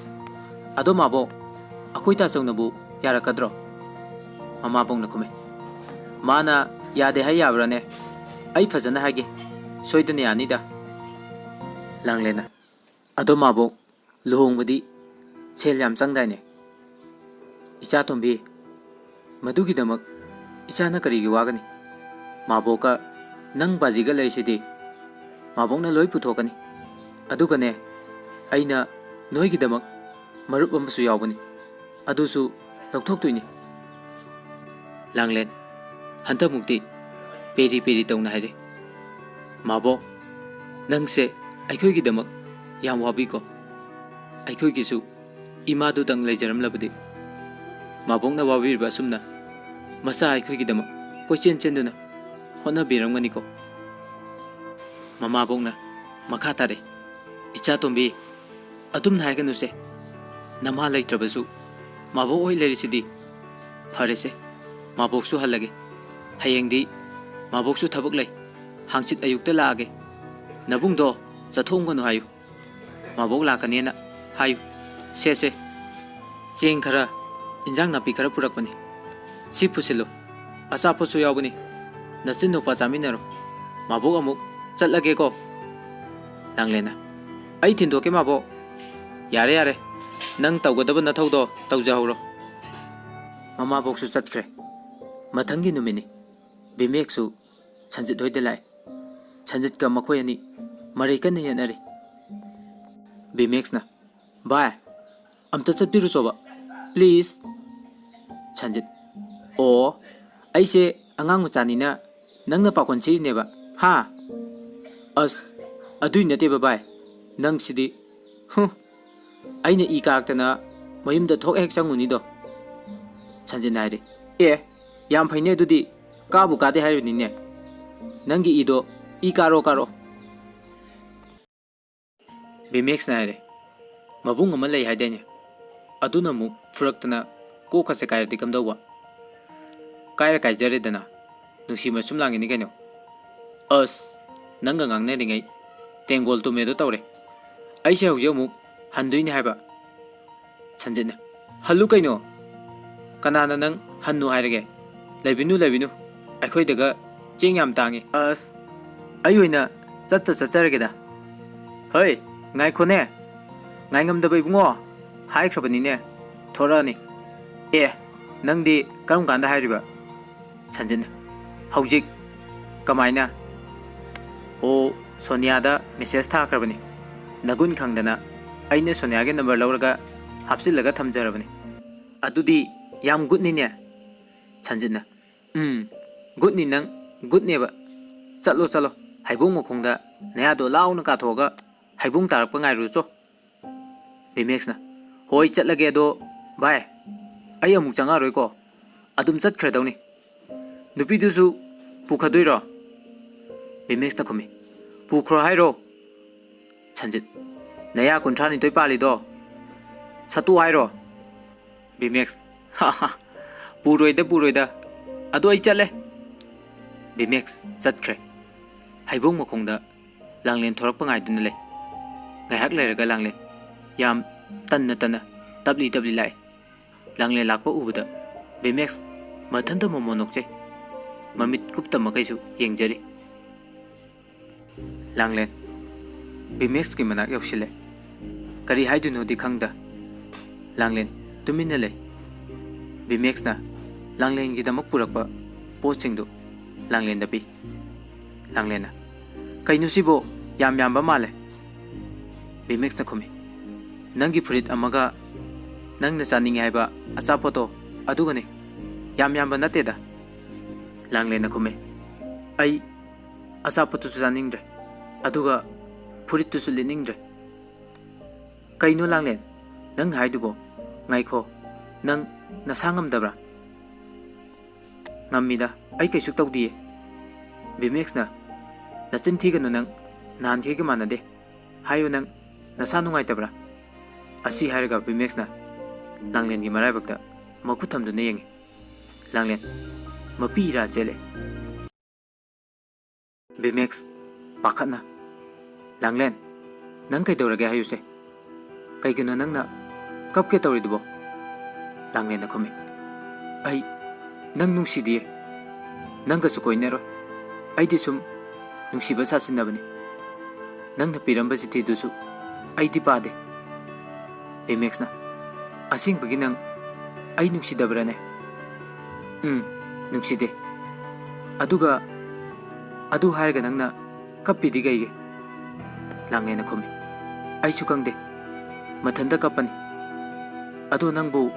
ꯑꯗꯣ ꯃꯥꯕꯣꯛ, ꯑꯩꯈꯣꯏ ꯇꯥꯆꯧꯅꯕꯨ ꯌꯥꯔꯛꯀꯗ꯭ꯔꯣ? ꯃꯃꯥꯕꯣꯛꯅ ꯈꯨꯝꯃꯤ꯫ ꯃꯥꯅ ꯌꯥꯗꯦ ꯍꯥꯏ ꯌꯥꯕ꯭ꯔꯥꯅꯦ? ꯑꯩ ꯐꯖꯅ ꯍꯥꯏꯒꯦ, ꯁꯣꯏꯗꯅ ꯌꯥꯅꯤꯗ꯫ ꯂꯥꯡꯂꯦꯟꯅ, ꯑꯗꯣ ꯃꯥꯕꯣꯛ, ꯂꯨꯍꯣꯡꯕꯗꯤ ꯁꯦꯜ ꯌꯥꯝ ꯆꯪꯗꯥꯏꯅꯦ? ꯏꯆꯥꯇꯣꯝꯕꯤ, ꯃꯗꯨꯒꯤꯗꯃꯛ ꯏꯆꯥꯅ ꯀꯔꯤꯒꯤ ꯋꯥꯒꯅꯤ? ꯃꯥꯕꯣꯛꯀ ꯅꯪ ꯕꯥꯖꯤꯒ ꯂꯩꯔꯤꯁꯤꯗꯤ꯫ ꯃꯥꯕꯣꯛꯅ ꯂꯣꯏ ꯄꯨꯊꯣꯛꯀꯅꯤ꯫ ꯑꯗꯨꯒꯅꯦ, ꯑꯩꯅ ꯅꯣꯏꯒꯤꯗꯃꯛ ꯃꯔꯨꯞ ꯑꯃꯁꯨ ꯌꯥꯎꯕꯅꯤ, ꯑꯗꯨꯁꯨ ꯂꯧꯊꯣꯛꯇꯣꯏꯅꯤ꯫ ꯂꯥꯡꯂꯦꯟ, ꯍꯟꯗꯛꯃꯨꯛꯇꯤ ꯄꯦꯔꯤ ꯄꯦꯔꯤ ꯇꯧꯅ ꯍꯥꯏꯔꯦ꯫ ꯃꯥꯕꯣꯛ, ꯅꯪꯁꯦ ꯑꯩꯈꯣꯏꯒꯤꯗꯃꯛ ꯌꯥꯝ ꯋꯥꯕꯤꯀꯣ꯫ ꯑꯩꯈꯣꯏꯒꯤꯁꯨ ꯏꯃꯥꯗꯨꯗꯪ ꯂꯩꯖꯔꯝꯂꯕꯗꯤ꯫ ꯃꯥꯕꯣꯛꯅ ꯋꯥꯕꯤꯔꯤꯕ ꯑꯁꯨꯝꯅ ꯃꯆꯥ ꯑꯩꯈꯣꯏꯒꯤꯗꯃꯛ ꯀꯣꯏꯆꯦꯟ ꯆꯦꯟꯗꯨꯅ ꯍꯣꯠꯅꯕꯤꯔꯝꯒꯅꯤꯀꯣ꯫ ꯃꯃꯥꯕꯣꯛꯅ ꯃꯈꯥ ꯇꯥꯔꯛꯏ, "ꯏꯆꯥ ꯇꯣꯝꯕꯤ, ꯑꯗꯨꯝꯅ ꯍꯥꯏꯒꯅꯨꯁꯦ꯫ ꯅꯃꯥ ꯂꯩꯇ꯭ꯔꯕꯁꯨ ꯃꯥꯕꯣꯛ ꯍꯣꯏ ꯂꯩꯔꯤꯁꯤꯗꯤ꯫ ꯐꯔꯦꯁꯦ, ꯃꯥꯕꯣꯛꯁꯨ ꯍꯜꯂꯒꯦ꯫ ꯍꯌꯦꯡꯗꯤ ꯃꯥꯕꯣꯛꯁꯨ ꯊꯕꯛ ꯂꯩ꯫ ꯍꯥꯡꯆꯤꯠ ꯑꯌꯨꯛꯇ ꯂꯥꯛꯑꯒꯦ꯫ ꯅꯕꯨꯡꯗꯣ ꯆꯠꯊꯣꯛꯑꯝꯒꯅꯨ ꯍꯥꯏꯌꯨ꯫ ꯃꯥꯕꯣꯛ ꯂꯥꯛꯀꯅꯦꯅ ꯍꯥꯏꯌꯨ꯫ ꯁꯦ, ꯁꯦ, ꯆꯦꯡ ꯈꯔ, ꯏꯟꯖꯥꯡ ꯅꯥꯄꯤ ꯈꯔ ꯄꯨꯔꯛꯄꯅꯤ꯫ ꯁꯤ ꯄꯨꯁꯤꯜꯂꯨ꯫ ꯑꯆꯥꯄꯣꯠꯁꯨ ꯌꯥꯎꯕꯅꯤ꯫ ꯅꯆꯤꯟ ꯅꯨꯄꯥ ꯆꯥꯃꯤꯟꯅꯔꯣ꯫ ꯃꯥꯕꯣꯛ ꯑꯃꯨꯛ ꯆꯠꯂꯒꯦꯀꯣ꯫" ꯂꯥꯡꯂꯦꯟꯅ, "ꯑꯩ ꯊꯤꯟꯗꯣꯛꯀꯦ, ꯃꯥꯕꯣꯛ꯫" "ꯌꯥꯔꯦ, ꯌꯥꯔꯦ꯫ ꯅꯪ ꯇꯧꯒꯗꯕ ꯅꯊꯧꯗꯣ ꯇꯧꯖꯍꯧꯔꯣ꯫" ꯃꯃꯥꯕꯣꯛꯁꯨ ꯆꯠꯈ꯭ꯔꯦ꯫ ꯃꯊꯪꯒꯤ ꯅꯨꯃꯤꯠꯅꯤ꯫ ꯕꯤꯃꯦꯛꯁꯨ ꯁꯟꯖꯤꯠ ꯍꯣꯏꯗ ꯂꯥꯛꯑꯦ꯫ ꯁꯟꯖꯤꯠꯀ ꯃꯈꯣꯏ ꯑꯅꯤ ꯃꯔꯩ ꯀꯟꯅ ꯌꯦꯠꯅꯔꯤ꯫ ꯕꯤꯃꯦꯛꯁꯅ, "ꯚꯥꯏ, ꯑꯝꯇ ꯆꯠꯄꯤꯔꯨꯆꯣꯕ, please꯫" ꯁꯟꯖꯤꯠ, "ꯑꯣ, ꯑꯩꯁꯦ ꯑꯉꯥꯡ ꯃꯆꯥꯅꯤꯅ ꯅꯪꯅ ꯄꯥꯈꯣꯟ ꯁꯤꯔꯤꯅꯦꯕ, ꯍꯥ?" "ꯑꯁ, ꯑꯗꯨꯏ ꯅꯠꯇꯦꯕ ꯚꯥꯏ, ꯅꯪꯁꯤꯗꯤ, ꯍꯨꯝ, ꯑꯩꯅ ꯏ ꯀꯥꯔꯛꯇꯅ ꯃꯌꯨꯝꯗ ꯊꯣꯛ ꯍꯦꯛ ꯆꯪꯉꯨꯅꯤꯗꯣ꯫" ꯁꯟꯖꯤꯠꯅ ꯍꯥꯏꯔꯦ, "ꯑꯦ, ꯌꯥꯝ ꯐꯩꯅꯦ ꯑꯗꯨꯗꯤ, ꯀꯥꯕꯨ ꯀꯥꯗꯦ ꯍꯥꯏꯔꯤꯕꯅꯤꯅꯦ꯫ ꯅꯪꯒꯤ ꯏꯗꯣ ꯏ ꯀꯥꯔꯣ, ꯀꯥꯔꯣ꯫" ꯕꯤꯃꯦꯛꯁꯅ ꯍꯥꯏꯔꯦ, "ꯃꯕꯨꯡ ꯑꯃ ꯂꯩ ꯍꯥꯏꯗꯥꯏꯅꯦ? ꯑꯗꯨꯅ ꯑꯃꯨꯛ ꯐꯨꯔꯛꯇꯅ ꯀꯣꯛꯀꯁꯦ ꯀꯥꯏꯔꯗꯤ ꯀꯝꯗꯧꯕ?" "ꯀꯥꯏꯔ ꯀꯥꯏꯖꯔꯦꯗꯅ, ꯅꯨꯡꯁꯤ ꯃꯁꯨꯝ ꯂꯥꯡꯉꯤꯅꯤ ꯀꯩꯅꯣ꯫" "ꯑꯁ, ꯅꯪꯒ ꯉꯥꯡꯅꯔꯤꯉꯩ ꯇꯦꯡꯒꯣꯜ ꯇꯨꯝꯃꯦꯗꯣ ꯇꯧꯔꯦ꯫ ꯑꯩꯁꯦ ꯍꯧꯖꯤꯛ ꯑꯃꯨꯛ ꯍꯟꯗꯣꯏꯅꯤ ꯍꯥꯏꯕ꯫" ꯁꯟꯖꯤꯠꯅ, "ꯍꯜꯂꯨ ꯀꯩꯅꯣ? ꯀꯅꯥꯅ ꯅꯪ ꯍꯟꯅꯨ ꯍꯥꯏꯔꯒꯦ? ꯂꯩꯕꯤꯅꯨ, ꯂꯩꯕꯤꯅꯨ꯫ ꯑꯩꯈꯣꯏꯗꯒ ꯆꯦꯡ ꯌꯥꯝ ꯇꯥꯡꯉꯤ꯫" "ꯑꯁ, ꯑꯩ ꯑꯣꯏꯅ ꯆꯠꯇ ꯆꯠꯆꯔꯒꯦꯗ꯫" "ꯍꯩ, ꯉꯥꯏꯈꯣꯅꯦ꯫ ꯉꯥꯏꯉꯝꯗꯕ ꯏꯕꯨꯡꯉꯣ, ꯍꯥꯏꯈ꯭ꯔꯕꯅꯤꯅꯦ, ꯊꯣꯔꯛꯑꯅꯤ꯫" "ꯑꯦ, ꯅꯪꯗꯤ ꯀꯔꯝ ꯀꯥꯟꯗ ꯍꯥꯏꯔꯤꯕ?" ꯁꯟꯖꯤꯠꯅ, "ꯍꯧꯖꯤꯛ꯫ ꯀꯃꯥꯏꯅ?" "ꯑꯣ, ꯁꯣꯅꯤꯌꯥꯗ ꯃꯦꯁꯦꯖ ꯊꯥꯈ꯭ꯔꯕꯅꯤ꯫ ꯅꯒꯨꯟ ꯈꯪꯗꯅ ꯑꯩꯅ ꯁꯣꯅꯤꯌꯥꯒꯤ ꯅꯝꯕꯔ ꯂꯧꯔꯒ ꯍꯥꯞꯆꯤꯜꯂꯒ ꯊꯝꯖꯔꯕꯅꯤ꯫" "ꯑꯗꯨꯗꯤ ꯌꯥꯝ ꯒꯨꯗꯅꯤꯅꯦ꯫" ꯁꯟꯖꯤꯠꯅ, "ꯎꯝ, ꯒꯨꯗꯅꯤ ꯅꯪ, ꯒꯨꯗꯅꯦꯕ꯫ ꯆꯠꯂꯣ, ꯆꯠꯂꯣ, ꯍꯩꯕꯣꯡ ꯃꯈꯣꯡꯗ ꯅꯌꯥꯗꯣ ꯂꯥꯎꯅ ꯀꯥꯊꯣꯛꯑꯒ ꯍꯩꯕꯣꯡ ꯇꯥꯔꯛꯄ ꯉꯥꯏꯔꯨꯆꯣ꯫" ꯕꯤꯃꯦꯛꯁꯅ, "ꯍꯣꯏ, ꯆꯠꯂꯒꯦ, ꯑꯗꯣ ꯚꯥꯏ, ꯑꯩ ꯑꯃꯨꯛ ꯆꯪꯉꯛꯑꯔꯣꯏꯀꯣ꯫ ꯑꯗꯨꯝ ꯆꯠꯈ꯭ꯔꯗꯧꯅꯤ꯫ ꯅꯨꯄꯤꯗꯨꯁꯨ ꯄꯨꯈꯗꯣꯏꯔꯣ?" ꯕꯤꯃꯦꯛꯁꯅ ꯈꯨꯝꯃꯤ, ꯄꯨꯈ꯭ꯔꯣ ꯍꯥꯏꯔꯣ? ꯁꯟꯖꯤꯠ, ꯅꯌꯥ ꯀꯨꯟꯊ꯭ꯔꯥ ꯅꯤꯊꯣꯏ ꯄꯥꯜꯂꯤꯗꯣ ꯁꯠꯇꯣꯛ ꯍꯥꯏꯔꯣ? ꯕꯤꯃꯦꯛꯁ, ꯍꯥ ꯍꯥ, ꯄꯨꯔꯣꯏꯗ ꯄꯨꯔꯣꯏꯗ, ꯑꯗꯣ ꯑꯩ ꯆꯠꯂꯦ꯫ ꯕꯤꯃꯦꯛꯁ ꯆꯠꯈ꯭ꯔꯦ꯫ ꯍꯩꯕꯣꯡ ꯃꯈꯣꯡꯗ ꯂꯥꯡꯂꯦꯟ ꯊꯣꯔꯛꯄ ꯉꯥꯏꯗꯨꯅ ꯂꯩ꯫ ꯉꯥꯏꯍꯥꯛ ꯂꯩꯔꯒ ꯂꯥꯡꯂꯦꯟ ꯌꯥꯝ ꯇꯟꯅ ꯇꯟꯅ ꯇꯞꯂꯤ ꯇꯞꯂꯤ ꯂꯥꯛꯏ꯫ ꯂꯥꯡꯂꯦꯟ ꯂꯥꯛꯄ ꯎꯕꯗ ꯕꯤꯃꯦꯛꯁ ꯃꯊꯟꯇ ꯃꯣꯃꯣ ꯅꯣꯛꯆꯩ꯫ ꯃꯃꯤꯠ ꯀꯨꯞꯇ ꯃꯈꯩꯁꯨ ꯌꯦꯡꯖꯔꯤ꯫ ꯂꯥꯡꯂꯦꯟ ꯕꯤꯃꯦꯛꯁꯀꯤ ꯃꯅꯥꯛ ꯌꯧꯁꯤꯜꯂꯦ꯫ ꯀꯔꯤ ꯍꯥꯏꯗꯣꯏꯅꯣꯗꯤ ꯈꯪꯗ ꯂꯥꯡꯂꯦꯟ ꯇꯨꯃꯤꯟꯅ ꯂꯩ꯫ ꯕꯤꯃꯦꯛꯁꯅ ꯂꯥꯡꯂꯦꯟꯒꯤꯗꯃꯛ ꯄꯨꯔꯛꯄ ꯄꯣꯠꯁꯤꯡꯗꯨ ꯂꯥꯡꯂꯦꯟꯗ ꯄꯤ꯫ ꯂꯥꯡꯂꯦꯟꯅ, "ꯀꯩꯅꯣ ꯁꯤꯕꯣ? ꯌꯥꯝ ꯌꯥꯝꯕ ꯃꯥꯜꯂꯦ꯫" ꯕꯤꯃꯦꯛꯁꯅ ꯈꯨꯝꯃꯤ, "ꯅꯪꯒꯤ ꯐꯨꯔꯤꯠ ꯑꯃꯒ ꯅꯪꯅ ꯆꯥꯅꯤꯡꯉꯦ ꯍꯥꯏꯕ ꯑꯆꯥꯄꯣꯠꯇꯣ ꯑꯗꯨꯒꯅꯤ꯫ ꯌꯥꯝ ꯌꯥꯝꯕ ꯅꯠꯇꯦꯗ꯫" ꯂꯥꯡꯂꯦꯟꯅ ꯈꯨꯝꯃꯤ, "ꯑꯩ ꯑꯆꯥꯄꯣꯠꯇꯨꯁꯨ ꯆꯥꯅꯤꯡꯗ꯭ꯔꯦ, ꯑꯗꯨꯒ ꯐꯨꯔꯤꯠꯇꯨꯁꯨ ꯂꯤꯠꯅꯤꯡꯗ꯭ꯔꯦ꯫" "ꯀꯩꯅꯣ ꯂꯥꯡꯂꯦꯟ, ꯅꯪꯅ ꯍꯥꯏꯗꯨꯕꯣ? ꯉꯥꯏꯈꯣ, ꯅꯪ ꯅꯁꯥ ꯉꯝꯗꯕ꯭ꯔꯥ?" "ꯉꯝꯃꯤꯗ, ꯑꯩ ꯀꯩꯁꯨ ꯇꯧꯗꯤꯌꯦ꯫" ꯕꯤꯃꯦꯛꯁꯅ, "ꯅꯆꯤꯟ ꯊꯤꯒꯅꯨ ꯅꯪ, ꯅꯍꯥꯟꯈꯩꯒ ꯃꯥꯟꯅꯗꯦ꯫ ꯍꯥꯏꯌꯨ ꯅꯪ, ꯅꯁꯥ ꯅꯨꯡꯉꯥꯏꯇꯕ꯭ꯔꯥ?" ꯑꯁꯤ ꯍꯥꯏꯔꯒ ꯕꯤꯃꯦꯛꯁꯅ ꯂꯥꯡꯂꯦꯟꯒꯤ ꯃꯔꯥꯏꯕꯛꯇ ꯃꯈꯨꯠ ꯊꯝꯗꯨꯅ ꯌꯦꯡꯉꯤ꯫ ꯂꯥꯡꯂꯦꯟ ꯃꯄꯤ ꯏꯔꯥ ꯆꯦꯜꯂꯦ꯫ ꯕꯤꯃꯦꯛꯁ ꯄꯥꯈꯠꯅ, "ꯂꯥꯡꯂꯦꯟ, ꯅꯪ ꯀꯩꯗꯧꯔꯒꯦ ꯍꯥꯏꯌꯨꯁꯦ? ꯀꯩꯒꯤꯅꯣ ꯅꯪꯅ ꯀꯞꯀꯦ ꯇꯧꯔꯤꯗꯨꯕꯣ?" ꯂꯥꯡꯂꯦꯟꯅ ꯈꯨꯝꯃꯤ, "ꯑꯩ ꯅꯪ ꯅꯨꯡꯁꯤꯗꯤꯌꯦ꯫ ꯅꯪꯒꯁꯨ ꯀꯣꯏꯅꯔꯣꯏ꯫ ꯑꯩꯗꯤ ꯁꯨꯝ ꯅꯨꯡꯁꯤꯕ ꯁꯥꯁꯤꯟꯅꯕꯅꯤ꯫ ꯅꯪꯅ ꯄꯤꯔꯝꯕ ꯆꯤꯊꯤꯗꯨꯁꯨ ꯑꯩꯗꯤ ꯄꯥꯗꯦ꯫" ꯕꯤꯃꯦꯛꯁꯅ, "ꯑꯁꯦꯡꯕꯒꯤ ꯅꯪ ꯑꯩ ꯅꯨꯡꯁꯤꯗꯕ꯭ꯔꯥꯅꯦ?" "ꯎꯝ, ꯅꯨꯡꯁꯤꯗꯦ꯫ ꯑꯗꯨꯒ ꯑꯗꯨ ꯍꯥꯏꯔꯒ ꯅꯪꯅ ꯀꯞꯄꯤꯗꯤ ꯀꯩꯒꯤ?" ꯂꯥꯡꯂꯦꯟꯅ ꯈꯨꯝꯃꯤ, "ꯑꯩꯁꯨ ꯈꯪꯗꯦ꯫ ꯃꯊꯟꯇ ꯀꯞꯄꯅꯤ꯫ ꯑꯗꯣ ꯅꯪꯕꯨ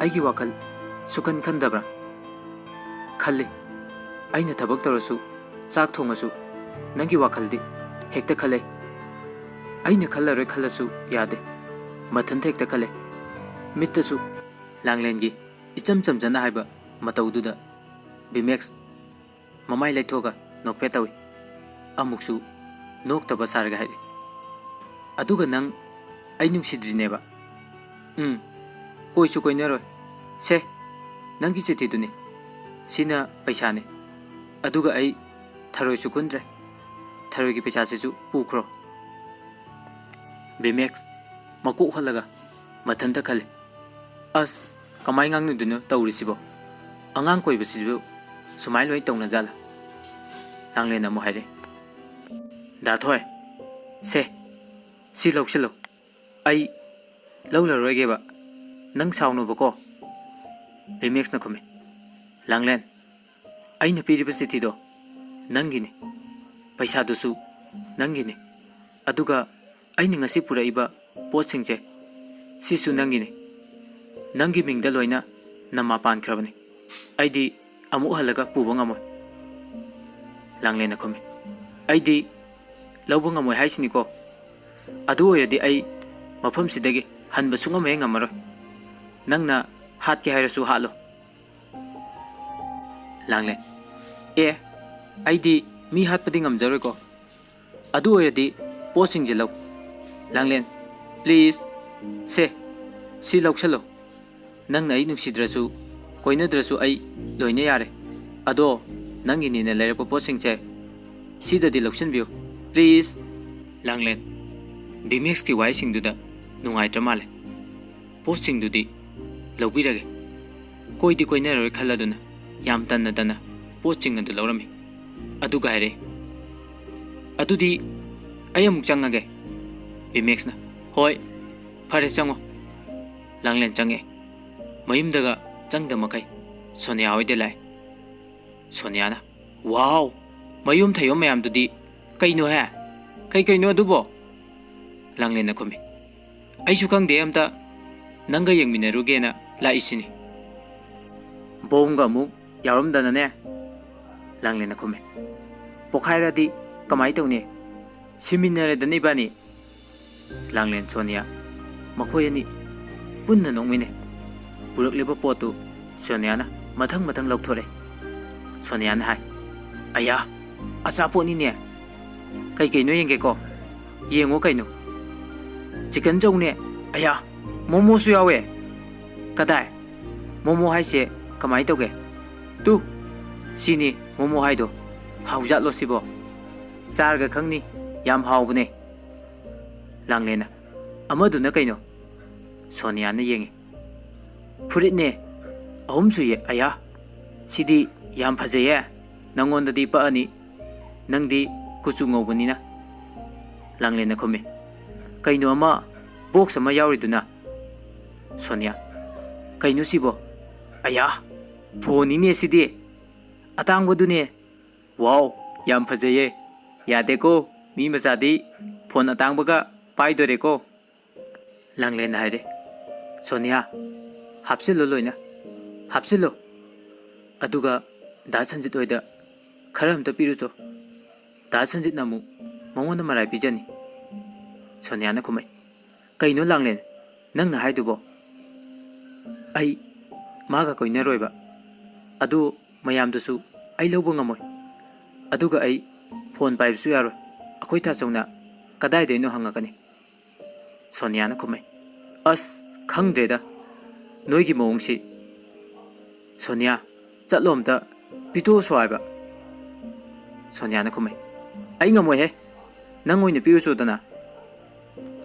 ꯑꯩꯒꯤ ꯋꯥꯈꯜ ꯁꯨꯈꯟ ꯈꯟꯗꯕ꯭ꯔꯥ?" "ꯈꯜꯂꯤ꯫ ꯑꯩꯅ ꯊꯕꯛ ꯇꯧꯔꯁꯨ, ꯆꯥꯛ ꯊꯣꯡꯉꯁꯨ, ꯅꯪꯒꯤ ꯋꯥꯈꯜꯗꯤ ꯍꯦꯛꯇ ꯈꯜꯂꯦ꯫ ꯑꯩꯅ ꯈꯜꯂꯔꯣꯏ ꯈꯜꯂꯁꯨ ꯌꯥꯗꯦ꯫ ꯃꯊꯟꯇ ꯍꯦꯛꯇ ꯈꯜꯂꯦ꯫ ꯃꯤꯠꯇꯁꯨ꯫" ꯂꯥꯡꯂꯦꯟꯒꯤ ꯏꯆꯝ ꯆꯝꯖꯅ ꯍꯥꯏꯕ ꯃꯇꯧꯗꯨꯗ ꯕꯤꯃꯦꯛꯁ ꯃꯃꯥꯏ ꯂꯩꯊꯣꯛꯑꯒ ꯅꯣꯛꯐꯦꯠ ꯇꯧꯏ꯫ ꯑꯃꯨꯛꯁꯨ ꯅꯣꯛꯇꯕ ꯁꯥꯔꯒ ꯍꯥꯏꯔꯛꯏ꯫ "ꯑꯗꯨꯒ ꯅꯪ ꯑꯩ ꯅꯨꯡꯁꯤꯗ꯭ꯔꯤꯅꯦꯕ?" "ꯎꯝ, ꯀꯣꯏꯁꯨ ꯀꯣꯏꯅꯔꯣꯏ꯫ ꯁꯦ, ꯅꯪꯒꯤ ꯆꯤꯊꯤꯗꯨꯅꯤ꯫ ꯁꯤꯅ ꯄꯩꯁꯥꯅꯤ꯫ ꯑꯗꯨꯒ ꯑꯩ ꯊꯔꯣꯏꯁꯨ ꯈꯨꯟꯗ꯭ꯔꯦ꯫ ꯊꯔꯣꯏꯒꯤ ꯄꯩꯁꯥꯁꯤꯁꯨ ꯄꯨꯈ꯭ꯔꯣ꯫" ꯕꯤꯃꯦꯛꯁ ꯃꯀꯣꯛ ꯍꯜꯂꯒ ꯃꯊꯟꯇ ꯈꯜꯂꯤ, "ꯑꯁ, ꯀꯃꯥꯏ ꯉꯥꯡꯅꯗꯣꯏꯅꯣ ꯇꯧꯔꯤꯁꯤꯕꯣ? ꯑꯉꯥꯡ ꯀꯣꯏꯕꯁꯤꯕꯨ ꯁꯨꯃꯥꯏ ꯂꯣꯏ ꯇꯧꯅꯖꯥꯠꯂ?" ꯂꯥꯡꯂꯦꯟꯅ ꯑꯃꯨꯛ ꯍꯥꯏꯔꯛꯑꯦ, "ꯗꯥ ꯊꯣꯏ, ꯁꯦ, ꯁꯤ ꯂꯧꯁꯤꯜꯂꯣ꯫ ꯑꯩ ꯂꯧꯔꯔꯣꯏꯒꯦꯕ꯫ ꯅꯪ ꯁꯥꯎꯅꯣꯕꯀꯣ꯫" ꯕꯤꯃꯦꯛꯁꯅ ꯈꯨꯝꯃꯤ, "ꯂꯥꯡꯂꯦꯟ, ꯑꯩꯅ ꯄꯤꯔꯤꯕ ꯆꯤꯊꯤꯗꯣ ꯅꯪꯒꯤꯅꯤ, ꯄꯩꯁꯥꯗꯨꯁꯨ ꯅꯪꯒꯤꯅꯤ, ꯑꯗꯨꯒ ꯑꯩꯅ ꯉꯁꯤ ꯄꯨꯔꯛꯏꯕ ꯄꯣꯠꯁꯤꯡꯁꯦ, ꯁꯤꯁꯨ ꯅꯪꯒꯤꯅꯤ꯫ ꯅꯪꯒꯤ ꯃꯤꯡꯗ ꯂꯣꯏꯅ ꯅꯃꯥ ꯄꯥꯟꯈ꯭ꯔꯕꯅꯤ꯫ ꯑꯩꯗꯤ ꯑꯃꯨꯛ ꯍꯜꯂꯒ ꯄꯨꯕ ꯉꯝꯃꯣꯏ꯫" ꯂꯥꯡꯂꯦꯟꯅ ꯈꯨꯝꯃꯤ, "ꯑꯩꯗꯤ ꯂꯧꯕ ꯉꯝꯃꯣꯏ ꯍꯥꯏꯁꯤꯅꯤꯀꯣ꯫ ꯑꯗꯨ ꯑꯣꯏꯔꯗꯤ ꯑꯩ ꯃꯐꯝꯁꯤꯗꯒꯤ ꯍꯟꯕ ꯁꯨꯡꯉꯝ ꯍꯦꯛ ꯉꯝꯃꯔꯣꯏ꯫ ꯅꯪꯅ ꯍꯥꯠꯀꯦ ꯍꯥꯏꯔꯁꯨ ꯍꯥꯠꯂꯣ꯫" ꯂꯥꯡꯂꯦꯟ, "ꯑꯦ, ꯑꯩꯗꯤ ꯃꯤ ꯍꯥꯠꯄꯗꯤ ꯉꯝꯖꯔꯣꯏꯀꯣ꯫ ꯑꯗꯨ ꯑꯣꯏꯔꯗꯤ ꯄꯣꯠꯁꯤꯡꯁꯦ ꯂꯧ꯫" ꯂꯥꯡꯂꯦꯟ, "ꯄ꯭ꯂꯤꯖ, ꯁꯦ, ꯁꯤ ꯂꯧꯁꯜꯂꯣ꯫ ꯅꯪꯅ ꯑꯩ ꯅꯨꯡꯁꯤꯗ꯭ꯔꯁꯨ, ꯀꯣꯏꯅꯗ꯭ꯔꯁꯨ ꯑꯩ ꯂꯣꯏꯅ ꯌꯥꯔꯦ꯫ ꯑꯗꯣ ꯅꯪꯒꯤꯅꯤꯅ ꯂꯩꯔꯛꯄ ꯄꯣꯠꯁꯤꯡꯁꯦ ꯁꯤꯗꯗꯤ ꯂꯧꯁꯤꯟꯕꯤꯌꯨ, ꯄ꯭ꯂꯤꯖ꯫" ꯂꯥꯡꯂꯦꯟ, ꯕꯤꯃꯦꯛꯁꯀꯤ ꯋꯥꯍꯩꯁꯤꯡꯗꯨꯗ ꯅꯨꯡꯉꯥꯏꯇ꯭ꯔ ꯃꯥꯜꯂꯦ꯫ "ꯄꯣꯠꯁꯤꯡꯗꯨꯗꯤ ꯂꯧꯕꯤꯔꯒꯦ꯫ ꯀꯣꯏꯗꯤ ꯀꯣꯏꯅꯔꯔꯣꯏ ꯈꯜꯂꯗꯨꯅ ꯌꯥꯝ ꯇꯟꯅ ꯇꯟꯅ ꯄꯣꯠꯁꯤꯡ ꯑꯗꯨ ꯂꯧꯔꯝꯃꯤ꯫ ꯑꯗꯨꯒ ꯍꯥꯏꯔꯛꯏ, 'ꯑꯗꯨꯗꯤ ꯑꯩ ꯑꯃꯨꯛ ꯆꯪꯉꯒꯦ.'" ꯕꯤꯃꯦꯛꯁꯅ, "ꯍꯣꯏ, ꯐꯔꯦ, ꯆꯪꯉꯣ꯫" ꯂꯥꯡꯂꯦꯟ ꯆꯪꯉꯛꯑꯦ꯫ ꯃꯌꯨꯝꯗꯒ ꯆꯪꯗ ꯃꯈꯩ ꯁꯣꯅꯤꯌꯥ ꯍꯣꯏꯗ ꯂꯥꯛꯑꯦ꯫ ꯁꯣꯅꯤꯌꯥꯅ, "ꯋꯥꯎ, ꯃꯌꯨꯝ ꯊꯌꯣꯝ ꯃꯌꯥꯝꯗꯨꯗꯤ ꯀꯩꯅꯣꯍꯦ? ꯀꯩ ꯀꯩꯅꯣ ꯑꯗꯨꯕꯣ?" ꯂꯥꯡꯂꯦꯟꯅ ꯈꯨꯝꯃꯤ, "ꯑꯩꯁꯨ ꯈꯪꯗꯦ, ꯑꯝꯇ ꯅꯪꯒ ꯌꯦꯡꯃꯤꯟꯅꯔꯨꯒꯦꯅ ꯂꯥꯛꯏꯁꯤꯅꯤ꯫ ꯕꯣꯝꯒ ꯑꯃꯨꯛ ꯌꯥꯎꯔꯝꯗꯅꯅꯦ꯫" ꯂꯥꯡꯂꯦꯟꯅ ꯈꯨꯝꯃꯤ, "ꯄꯣꯈꯥꯏꯔꯗꯤ ꯀꯃꯥꯏ ꯇꯧꯅꯤ? ꯁꯤꯃꯤꯟꯅꯔꯦꯗꯅ ꯏꯕꯥꯅꯤ꯫" ꯂꯥꯡꯂꯦꯟ, ꯁꯣꯅꯤꯌꯥ ꯃꯈꯣꯏ ꯑꯅꯤ ꯄꯨꯟꯅ ꯅꯣꯛꯃꯤꯟꯅꯩ꯫ ꯄꯨꯔꯛꯂꯤꯕ ꯄꯣꯠꯇꯨ ꯁꯣꯅꯤꯌꯥꯅ ꯃꯊꯪ ꯃꯊꯪ ꯂꯧꯊꯣꯔꯛꯏ꯫ ꯁꯣꯅꯤꯌꯥꯅ ꯍꯥꯏ, "ꯑꯌꯥ, ꯑꯆꯥꯄꯣꯠꯅꯤꯅꯦ꯫ "ꯀꯩ ꯀꯩꯅꯣ ꯌꯦꯡꯒꯦꯀꯣ?" "ꯌꯦꯡꯉꯣ ꯀꯩꯅꯣ?" "ꯆꯤꯀꯟ ꯆꯧꯅꯦ꯫ ꯑꯌꯥ, ꯃꯣꯃꯣꯁꯨ ꯌꯥꯎꯋꯦ꯫ ꯀꯗꯥꯏ? ꯃꯣꯃꯣ ꯍꯥꯏꯁꯦ ꯀꯃꯥꯏ ꯇꯧꯒꯦ?" "ꯇꯨ, ꯁꯤꯅꯤ ꯃꯣꯃꯣ ꯍꯥꯏꯗꯣ꯫ ꯍꯥꯎꯖꯥꯠꯂꯣ ꯁꯤꯕꯣ?" "ꯆꯥꯔꯒ ꯈꯪꯅꯤ, ꯌꯥꯝ ꯍꯥꯎꯕꯅꯦ꯫" ꯂꯥꯡꯂꯦꯟꯅ, "ꯑꯃꯗꯨꯅ ꯀꯩꯅꯣ?" ꯁꯣꯅꯤꯌꯥꯅ ꯌꯦꯡꯉꯤ꯫ "ꯐꯨꯔꯤꯠꯅꯦ, ꯑꯍꯨꯝ ꯁꯨꯏꯌꯦ꯫ ꯑꯌꯥ, ꯁꯤꯗꯤ ꯌꯥꯝ ꯐꯖꯩꯌꯦ꯫ ꯅꯪꯉꯣꯟꯗꯗꯤ ꯄꯛꯑꯅꯤ, ꯅꯪꯗꯤ ꯀꯨꯆꯨ ꯉꯧꯕꯅꯤꯅ꯫" ꯂꯥꯡꯂꯦꯟꯅ ꯈꯨꯝꯃꯤ꯫ "ꯀꯩꯅꯣ ꯑꯃ, ꯕꯣꯛꯁ ꯑꯃ ꯌꯥꯎꯔꯤꯗꯨꯅ?" ꯁꯣꯅꯤꯌꯥ, "ꯀꯩꯅꯣ ꯁꯤꯕꯣ? ꯑꯌꯥ, ꯐꯣꯟꯅꯤꯅꯦ ꯁꯤꯗꯤ꯫ ꯑꯇꯥꯡꯕꯗꯨꯅꯦ꯫ ꯋꯥꯎ, ꯌꯥꯝ ꯐꯖꯩꯌꯦ꯫ ꯌꯥꯗꯦꯀꯣ, ꯃꯤ ꯃꯆꯥꯗꯤ ꯐꯣꯟ ꯑꯇꯥꯡꯕꯒ ꯄꯥꯏꯗꯣꯔꯦꯀꯣ꯫" ꯂꯥꯡꯂꯦꯟꯅ ꯍꯥꯏꯔꯦ꯫ "ꯁꯣꯅꯤꯌꯥ, ꯍꯥꯞꯆꯤꯜꯂꯣ ꯂꯣꯏꯅ, ꯍꯥꯞꯆꯤꯜꯂꯣ꯫ ꯑꯗꯨꯒ ꯗꯥ ꯁꯟꯖꯤꯠ ꯍꯣꯏꯗ ꯈꯔ ꯑꯝꯇ ꯄꯤꯔꯨꯆꯣ꯫ ꯗꯥ ꯁꯟꯖꯤꯠꯅ ꯑꯃꯨꯛ ꯃꯉꯣꯟꯗ ꯃꯔꯥꯏ ꯄꯤꯖꯅꯤ꯫" ꯁꯣꯅꯤꯌꯥꯅ ꯈꯨꯝꯃꯛꯏ꯫ "ꯀꯩꯅꯣ ꯂꯥꯡꯂꯦꯟ, ꯅꯪꯅ ꯍꯥꯏꯗꯨꯕꯣ? ꯑꯩ ꯃꯥꯒ ꯀꯣꯏꯅꯔꯣꯏꯕ꯫ ꯑꯗꯨ ꯃꯌꯥꯝꯗꯨꯁꯨ ꯑꯩ ꯂꯧꯕ ꯉꯝꯃꯣꯏ꯫ ꯑꯗꯨꯒ ꯑꯩ ꯐꯣꯟ ꯄꯥꯏꯕꯁꯨ ꯌꯥꯔꯣꯏ꯫ ꯑꯩꯈꯣꯏ ꯇꯥꯆꯧꯅ ꯀꯗꯥꯏꯗꯩꯅꯣ ꯍꯪꯉꯛꯀꯅꯤ꯫" ꯁꯣꯅꯤꯌꯥꯅ ꯈꯨꯝꯃꯛꯏ꯫ "ꯑꯁ, ꯈꯪꯗ꯭ꯔꯦꯗ ꯅꯣꯏꯒꯤ ꯃꯑꯣꯡꯁꯤ꯫ ꯁꯣꯅꯤꯌꯥ, ꯆꯠꯂꯣ ꯑꯝꯇ ꯄꯤꯊꯣꯛꯑꯁꯣ ꯍꯥꯏꯕ꯫" ꯁꯣꯅꯤꯌꯥꯅ ꯈꯨꯝꯃꯛꯏ꯫ "ꯑꯩ ꯉꯝꯃꯣꯏꯍꯦ, ꯅꯪ ꯑꯣꯏꯅ ꯄꯤꯔꯨꯆꯣꯗꯅ꯫"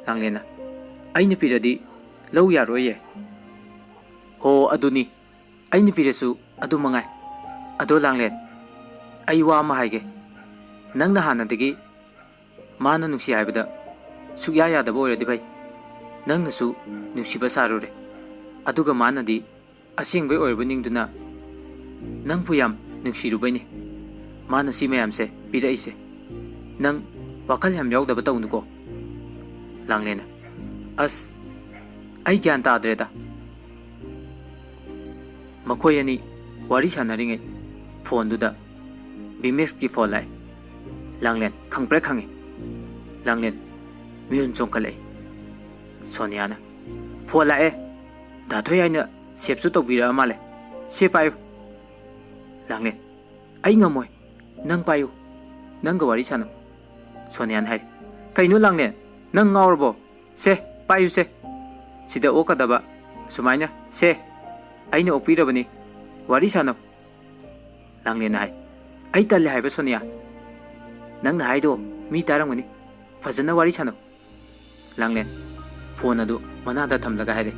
ꯂꯥꯡꯂꯦꯟꯅ, "ꯑꯩꯅ ꯄꯤꯔꯗꯤ ꯂꯧ ꯌꯥꯔꯣꯏꯌꯦ꯫" "ꯍꯣ, ꯑꯗꯨꯅꯤ, ꯑꯩꯅ ꯄꯤꯔꯁꯨ ꯑꯗꯨ ꯃꯉꯥꯏ꯫ ꯑꯗꯣ ꯂꯥꯡꯂꯦꯟ, ꯑꯩ ꯋꯥ ꯑꯃ ꯍꯥꯏꯒꯦ꯫ ꯅꯪꯅ ꯍꯥꯟꯅꯗꯒꯤ ꯃꯥꯅ ꯅꯨꯡꯁꯤ ꯍꯥꯏꯕꯗ ꯁꯨꯛꯌꯥ ꯌꯥꯗꯕ ꯑꯣꯏꯔꯗꯤ ꯐꯩ꯫ ꯅꯪꯅꯁꯨ ꯅꯨꯡꯁꯤꯕ ꯁꯥꯔꯨꯔꯦ꯫ ꯑꯗꯨꯒ ꯃꯥꯅꯗꯤ ꯑꯁꯦꯡꯕꯩ ꯑꯣꯏꯔꯕ ꯅꯤꯡꯗꯨꯅ ꯅꯪꯕꯨ ꯌꯥꯝ ꯅꯨꯡꯁꯤꯔꯨꯕꯩꯅꯦ ꯃꯥꯅ ꯁꯤ ꯃꯌꯥꯝꯁꯦ ꯄꯤꯔꯛꯏꯁꯦ꯫ ꯅꯪ ꯋꯥꯈꯜ ꯌꯥꯝ ꯌꯥꯎꯗꯕ ꯇꯧꯅꯨꯀꯣ꯫" ꯂꯥꯡꯂꯦꯟꯅ, "ꯑꯁ, ꯑꯩ ꯒ꯭ꯌꯥꯟ ꯇꯥꯗ꯭ꯔꯦꯗ꯫" ꯃꯈꯣꯏ ꯑꯅꯤ ꯋꯥꯔꯤ ꯁꯥꯟꯅꯔꯤꯉꯩ ꯐꯣꯟꯗꯨꯗ ꯕꯤꯃꯦꯛꯁꯀꯤ ꯐꯣꯟ ꯂꯥꯛꯑꯦ꯫ ꯂꯥꯡꯂꯦꯟ ꯈꯪꯄ꯭ꯔꯦꯛ ꯈꯪꯉꯤ꯫ ꯂꯥꯡꯂꯦꯟ ꯃꯤꯍꯨꯟ ꯆꯣꯡꯈꯠꯂꯛꯏ꯫ ꯁꯣꯅꯤꯌꯥꯅ, "ꯐꯣꯟ ꯂꯥꯛꯑꯦ꯫ ꯗꯥ ꯊꯣꯏ ꯍꯥꯏꯅ ꯁꯦꯞꯁꯨ ꯇꯧꯕꯤꯔꯛꯑ ꯃꯥꯜꯂꯦ꯫ ꯁꯦ ꯄꯥꯏꯌꯨ꯫" ꯂꯥꯡꯂꯦꯟ, "ꯑꯩ ꯉꯝꯃꯣꯏ꯫ ꯅꯪ ꯄꯥꯏꯌꯨ꯫ ꯅꯪꯒ ꯋꯥꯔꯤ ꯁꯥꯟꯅꯧ꯫" ꯁꯣꯅꯤꯌꯥꯅ ꯍꯥꯏꯔꯤ, "ꯀꯩꯅꯣ ꯂꯥꯡꯂꯦꯟ, ꯅꯪ ꯉꯥꯎꯔꯕꯣ? ꯁꯦ, ꯄꯥꯏꯌꯨꯁꯦ꯫ ꯁꯤꯗ ꯑꯣꯛꯀꯗꯕ ꯁꯨꯃꯥꯏꯅ꯫ ꯁꯦ, ꯑꯩꯅ ꯑꯣꯛꯄꯤꯔꯕꯅꯤ꯫ ꯋꯥꯔꯤ ꯁꯥꯟꯅꯧ꯫" ꯂꯥꯡꯂꯦꯟꯅ ꯍꯥꯏ, "ꯑꯩ ꯇꯜꯂꯦ ꯍꯥꯏꯕ, ꯁꯣꯅꯤꯌꯥ꯫ ꯅꯪꯅ ꯍꯥꯏꯗꯣ ꯃꯤ ꯇꯥꯔꯝꯒꯅꯤ꯫ ꯐꯖꯅ ꯋꯥꯔꯤ ꯁꯥꯟꯅꯧ꯫" ꯂꯥꯡꯂꯦꯟ ꯐꯣꯟ ꯑꯗꯨ ꯃꯅꯥꯗ ꯊꯝꯂꯒ ꯍꯥꯏꯔꯦ,